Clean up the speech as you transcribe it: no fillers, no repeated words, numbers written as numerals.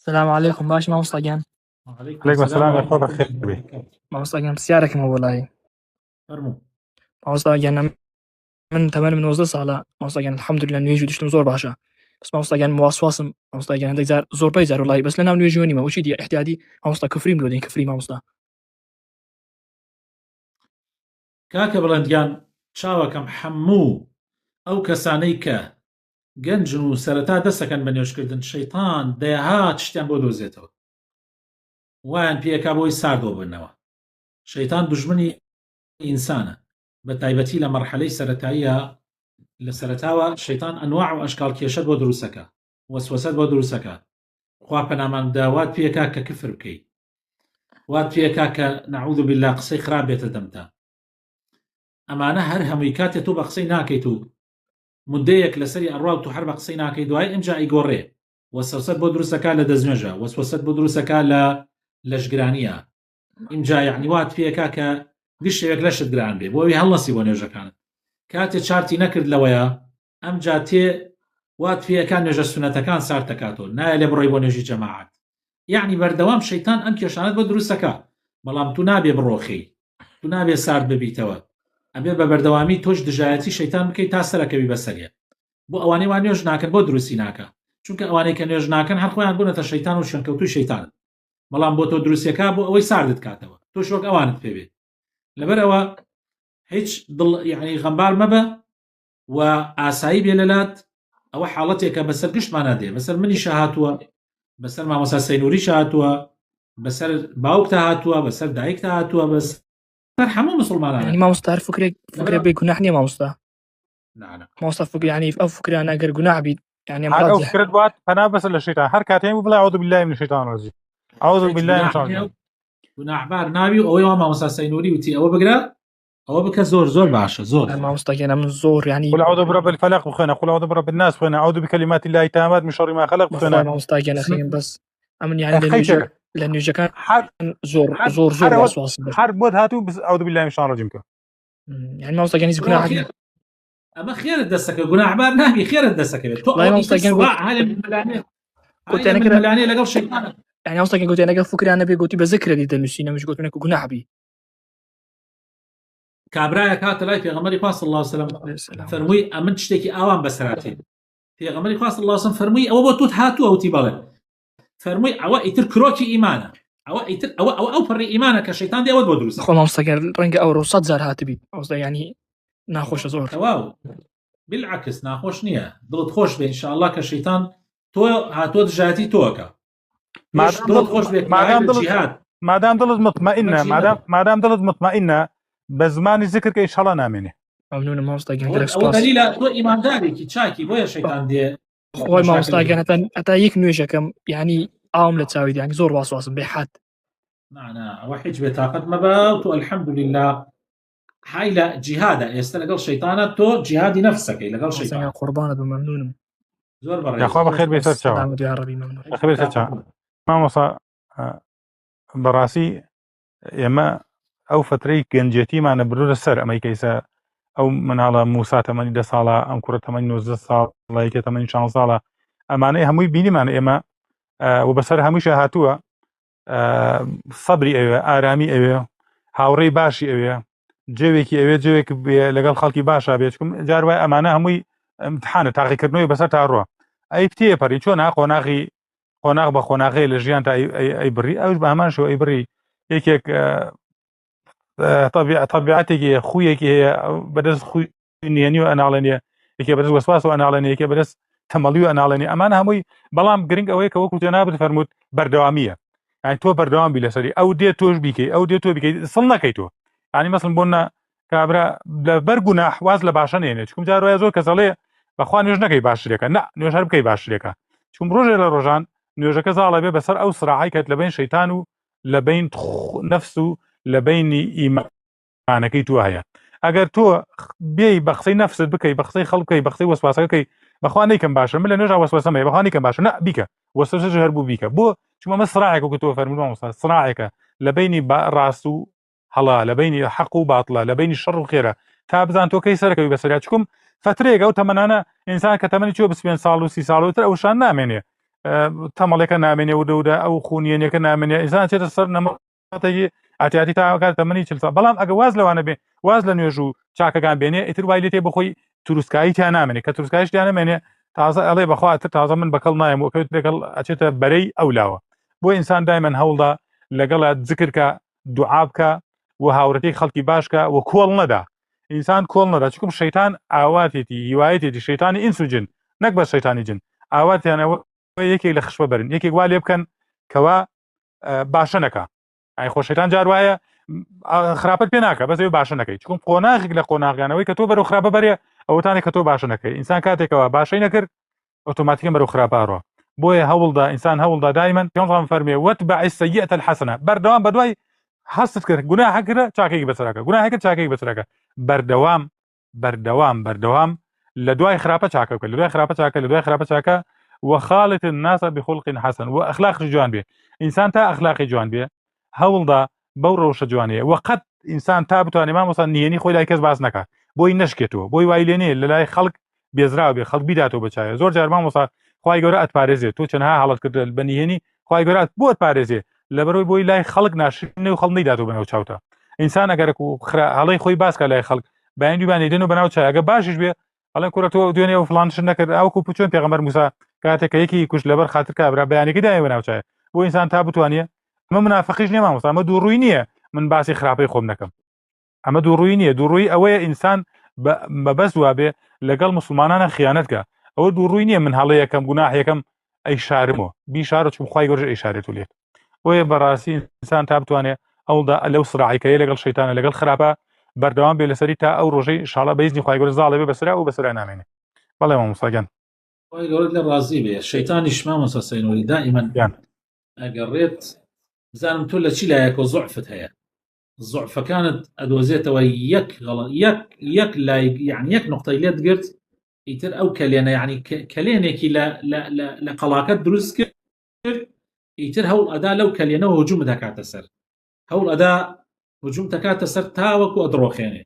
سلام علیکم باش مامۆستا گیان. وعلیکم علیکم السلام السلام ورحمة یاخوا الله بەخێر بێ. وبرکاته. مامۆستا گیان پرسیارێکم هەبوو وەڵاهی. فەرموو. مامۆستا گیان من تەمەنم 19 ساڵە مامۆستا گیان الحمدلله نوێژ و دشتم زۆر باشە بەس مامۆستا گیان مواسواسم مامۆستا گیان هەندێک جار زۆربەی جار وەڵاهی بەس لە ناو نوێژی نیمە وچی دی احتیادی مامۆستا کفریم لۆ دێن کفری مامۆستا. کاکە بڵند گیان چاوەکەم حەموو ئەو کەسانەی کە گەنجن و سەرەتا دەسەکەن بە نوێژکردن شەیتان دەیەها شتیان بۆ دۆزێتەوە وایان پێکا بۆی ساردەوە بنەوە شەیتان دوژمنی ئینسانە بە تایبەتی لە مەرحەلەی سەرەتاییە لە سەرەتاوە شەیتان ئەنواع و ئەشکال کێشەت بۆ دروستەکە وەسوەسەت بۆ دروستەکە خوا پەنامان بدا وات پێکا کە کفر بکەی وات پێکا کە نعوذ بالله قسەی خراپ بێتە دەمتا ئەمانە هەر هەمووی کاتێ تۆ بە قسەی ناکەیت و مدەیەک لەسەری ئەڕوا و تۆ هەر بە قسەی ناکەی دوای ئینجا ئەیگۆڕێ وەسەوسەت بۆ دروستەکا لە دەستنوێژە وەسوەسەت بۆ دروستەکا لە لەشگرانیە ئینجا یعنی وات پێکا کە گشت شێوێک لەشت گران بێ بۆ ئەوی هەڵنەسی بۆ نوێژەکانت کاتێ چارتی نەکرد لەوەیە ئەمجا تێ وات پێکا نوێژە سونەتەکان سارد دەکاتەوە نایە لێ بڕۆی بۆ نوێژی جەماعەت یعنی بەردەوام شەیتان ئەم کێشانەت بۆ دروستەکە بەڵام تو نابێ بڕۆخێی تو نابێ سارد ببیتەوە ئەبێ بە بەردەوامی تۆش دژایەتی شەیتان بکەیت تا سەرەکەوی بەسەریە بۆ ئەوانەی وا نوێژ ناکەن بۆ دروستی ناکە چونکە ئەوانەی کە نوێژ ناکەن هەر خۆیان بوونەتە شەیتان و شوێنکەوتوی شەیتانن بەڵام بۆ تۆ دروستەکە بۆ ئەوەی ساردت کاتەوە تۆش وەک ئەوانت پێ بێت لەبەر ئەوە هیچ دڵ یعنی غەمبار مەبە و ئاسایی بێ لەلات ئەوە حاڵەتێکە بەسەر گشتمانە دێ بەسەر منیشە هاتووە بەسەر مامۆسا سەینوریشە هاتووە بەسەر باوکتا هاتووە بەسەر دایکتا هاتووە بەس سەر هەموو مسلمانان یعنی مامۆستا هەر فکرێک فکرێک بێ گوناح نییە مامۆستا نا نا. مامۆستا فکر یعنی ئەو فکرانە ئەگەر گوناح بیت یعنی ئەم هەر ئەو ڕازیە فکرت بات پەنا بەسەر لە شەیتان هەر کاتێ بوو بڵێ اعوذ بالله من الشیطان الرجیم اعوذ هیچ بالله من گوناح الشیطان نییە الرجیم گوناحبار ناوی و ئەوەی وا مامۆستا سەینوری وتی ئەوە بگرە ئەوە بکە زۆر زۆر باشە زۆر مامۆستا گیان من زۆر یعنی قل اعوذ برب الفلق بخوێنە قل اعوذ برب الناس بخوێنە اعوذ بکلمات الله التامات من شر ما خلق بەخوای بخوێنە مامۆستا گیان ئەخیم بەس ئەمن یعنی لە خەیتێک نوێژە لە نوێژەکان هەر زۆر هەر زۆر هەر زۆر ئەوە واسواسم بەس هەر بۆت هاتوو بس اعوذ بالله من الشیطان الرجیم کە یعنی مامۆستا گیان هیچ بڕۆ گوناح خێر نییە ئەمە خێرت دەستەکە گوناحبار نابی خێرت دەستەکەوێت تۆ وەڵای ئەوە مامۆستا ئیتر گیان گوت سڕاع هەلێ ململانێ هەلێ گوتیانە کرا ململانێ لەگەڵ شەیتانە یعنی مامۆستا گیان گوتیانە گەر فکریانە بێ گوتی بە زکرە دی دەنووسین ئەمش گوتونە کە گوناح بی کابرایەک هاتە لای پێغەمبەری خوا صلی الله علیه وسلم علیه السلام. فەرمووی ئەمن شتێکی ئاوام بەسەراتێ پێغەمبەری خوا صلی الله علیه وسلم فەرمووی ئەوە بۆ توت هاتووە وتی بەڵێ فەرمووی ئەوە ئیتر کرۆکی ئیمانە ئەوە ئیتر ئەوە ئەوە ئەو پەڕی ئیمانە کە شەیتان دێ ئەوەت بۆ دروست خۆ مامۆستا گیان ڕەنگە ئەوڕۆ سەد جار هاتبی مامۆستا یعنی ناخۆشە زۆر تەواو بالعکس ناخۆش نییە دڵت خۆش بێ ان شاء الله کە شەیتان تۆ هاتووە دژایەتی تۆکە مادام دڵت دڵ خۆش بێ مادام لە دڵت جیهاد مادام دڵت مطمئنە مەچی مادام مەبە مادام دڵت مطمئنە بە زمانی ذکر کە ئینشاءالله نامێنێ ممنونم مامۆستا گیان ئەوە گەلەک ئەوە سوپاس دەلیلە تۆ ئیماندارێکی چاکی بۆیە شەیتان دێ خۆی مشاکل مامۆستا دروست گیان هەتا هەتا یەک نوێژەکەم یعنی ئاوم لە چاوی یعنی زۆر واسواسم بێ حد نا نا ئەوە هیچ بێ تاقەت مەبە و تۆ الحمدلله حای لە جیهادە ئێستا لەگەڵ شەیتانە تۆ جیهادی نەفسەکەی لەگەڵ مامۆستا شەیتان گیان قوربانت بم ممنونم زۆر بەڕێز یاخوا بەخێر بێ سەر چاوە سلامت یا ڕەبی ممنون بەخێر بێ سەر چاوە مامۆستا بەڕاستی ئێمە ئەو فترەی گەنجێتیمانە بردوە سەر ئەمەی کەیسە ئەو مناڵە موسا تەمەنی دە ساڵە ئەم کوڕە تەمەنی 19 ساڵە یەکێ تەمەنی 16 ساڵە ئەمانەی هەمووی بینیمان ئێمە و بەسەر هەمووشە هاتووە سەبری ئەوێ ئارامی ئەوێ هاوڕێی باشی ئەوێ جێوێکی ئەوێ جێوێک لەگەڵ خەڵکی باشا بێت جار وای ئەمانە هەمووی امتحانە تاقیکردنەوەی بەسەر تاڕوە ئەی تێپەری چۆن قۆناغی قۆناغ بە قۆناغەیە لە ژیان تا ئەی بڕی ئەوش بە هەمان شێوە ئەی بڕی یەکێک طبیعەتێکی هەیە خویەکی هەیە بەدەست خوی نهێنی و ئەناڵێنێ یەکێ بەدەست وەسواس و ئەناڵێنێ یەکێ بەدەست تەمەڵی و ئەناڵێنێ ئەمان هەمووی بەڵام گرنگ ئەوەیە کە وەکو جەنابت فەرمووت بەردەوامیە یعنی تۆ بەردەوام بی لەسەری ئەو دێ تۆش بیکەی ئەو دێ تۆ بیکەی سڵ نەکەی تۆ یعنی مەسڵ بۆ نە کابرا لەبەر گوناح واز لە باشە نێنێ چکم جار وایە زۆر کەس ئەڵێ بەخوا نوێژ نەکەی باشترێکە نا نوێژ هەر بکەی باشترێکە چون ڕۆژێ لە ڕۆژان نوێژەکە زاڵە بێ بەسەر ئەو سراعی کەت لە بین شەیتان و لە بین نەفس و لە بینی ئیمانەکەی تو هەیە ئەگەر تۆ بێی بە قسەی نەفست بکەی بە قسەی خەڵک بکەی بە قسەی وەسواسەکە بکەی بەخوا نیکەم باشە من لە نوێژا وەسوەسەم هەیە بەخوا نیکەم باشە نا بیکە وەسوەسەش هەر بوو بیکە بۆ چونکە ئەمە سراعێکە وەکو تۆ فەرمووی مامۆستا سراعێکە لە بینی ڕاست و هەڵە لە بینی حەق و باتڵە لە بینی شەڕ و خێرە تا بزان تۆ کەی سەرەکەوی بەسەریا چکم فترەیەک ئەو تەمەنانە ئینسان کە تەمەنی چوە 25 ساڵ و 30 ساڵ و تر ئەو شان نامێنێ. تەمەڵێکە نامێنێ و دەورە ئەو خونیەنەکە نامێنێ ئینسان چێتە سەر نەمە ئەتیاتی تا کات تەمەنی چل ساڵ بەڵام ئەگە واز لەوانە بێ واز لە نوێژ و چاکەکان بێنێ ئیتر وای لێتێ بخۆی تروسکایی تیا نامێنێ کە تروسکایش تیا نەمێنێ تازە ئەڵێ بەخوا تر تازە من بەکەڵ نایم و کەوت لەگەڵ ئەچێتە بەرەی ئەولاوە بۆ ئینسان دایمەن هەوڵدا لەگەڵە زکرکە دوعا بکە و هاوڕێتی خەڵکی باشکە و کۆڵ نەدا ئینسان کۆڵ نەدا چکم شەیتان ئاواتێتی هیوایەتێتی شەیتانی ئینس و جن نەک بە شەیتانی جن ئاواتیانەوە یەکێک لە خشپە بەرن یەکێک وا لێ بکەن کەوا باشە نەکا ئای خۆ شەیتان جار وایە خراپەت پێ ناکە بەس ئەوێ باشە نەکەی چکم قۆناغێک لە قۆناغیانەوەی کە تۆ بەرەو خراپە بەرێ ئەوتانێک کە تۆ باشە نەکەی ئینسان کاتێکەوە باشەی نەکرد ئۆتۆماتیکە بەرەو خراپە ئەڕۆ بۆیە هەوڵدا ئینسان هەوڵدا دایمەن پێغەمبەر فەرمێ وەتبع السیئة الحسنە بەردەوام بەدوای هەستت کرد گوناحە کرد چاکێکی بەسەرەکە گوناحەکە چاکێکی بەسەرەکە بەردەوام بەردەوام بەردەوام لە دوای خراپە چاکە بکە لە دوای خراپە چاکە لە دوای خراپە چاکە وخالط الناس بخلق حسن و ئەخلاقی جوان بێ ئینسان تا ئەخلاقی جوان بێ هەوڵدا بەو ڕەوشە جوانەیە وە قەت ئینسان تا بتوانێ مامۆستا نهێنی خۆی لای کەس باس نەکات بۆی نەشکێتەوە بۆی وای لێ نییە لە لای خەڵک بێزراو بێ خەڵک بیداتەوە بە چاوێ زۆر جار مامۆستا خوای گەورە ئەتپارێزێ تۆ چەندها هەڵت کرد بە نهێنی خوای گەورە بۆ ئەتپارێزێ لەبەرەوەی بۆی لای خەڵک ناشرینە و خەڵک نەیداتەوە بەناو چاوتە ئینسان ئەگەرەک و خرا هەڵەی خۆی باسکە لای خەڵک بەیانی دووبانەی دێن و بەناو چای ئەگە باشیش بێ ئەڵێن کوڕە تۆ دوێنێ و فڵان شت نەکرد ئەوکو پچۆن پێغەمبەر موسا کاتێک کە یەکی کوشت لەبەر خاتر کابرا بەیانەکەی دایە بەناو چای بۆ ئینسان تا بتوانێ ئەمە منافقیش نییە مامۆستا ئەمە دووڕووی نییە من باسی خراپەی خۆم نەکەم ئەمە دووڕووی نییە دووڕووی ئەوەیە ئینسان مەبەست وابێ لەگەڵ مسلمانانە خیانەت کە ئەوە دووڕووی نییە من هەڵەیەکەم گوناحێکەم ئەی شارمەوە بیشارە چون خوای گەورەش ئەیشارێت و لێت بۆیە بەڕاستی ئینسان تا بتوانێ ئەوڵدا لەو سراعیکەیە لەگەڵ شەیتانە لەگەڵ خراپە بەردەوام بێ لەسەری تا ئەو ڕۆژەی شاڵە بەیزنی خوای گەورە زاڵێ بێ بەسرا و بەسرا نامێنێ بەڵێ مامۆستا گیان خوای گەورەت لێ ڕازی بێ شەیتانیش مامۆستا سەینۆری دائیمەن گیان ئەگەڕێت بزانم تۆ لە چی لایەکەوە زوعفت هەیە زوعفەکانت ئەدۆزێتەوە یەک غەڵە یەک یەک لای یعنی یەک نقطەی لێت گرت ئیتر ئەو کەلێنە یعنی کەلێنێکی لە لە لە لە قەڵاکەت دروست کرد ئیتر هەوڵ ئەدا لەو کەلێنەوە هجوم دەکاتە سەر هەوڵ ئەدا هجوم دەکاتە سەر تاوەکو ئەدڕۆخێنێ.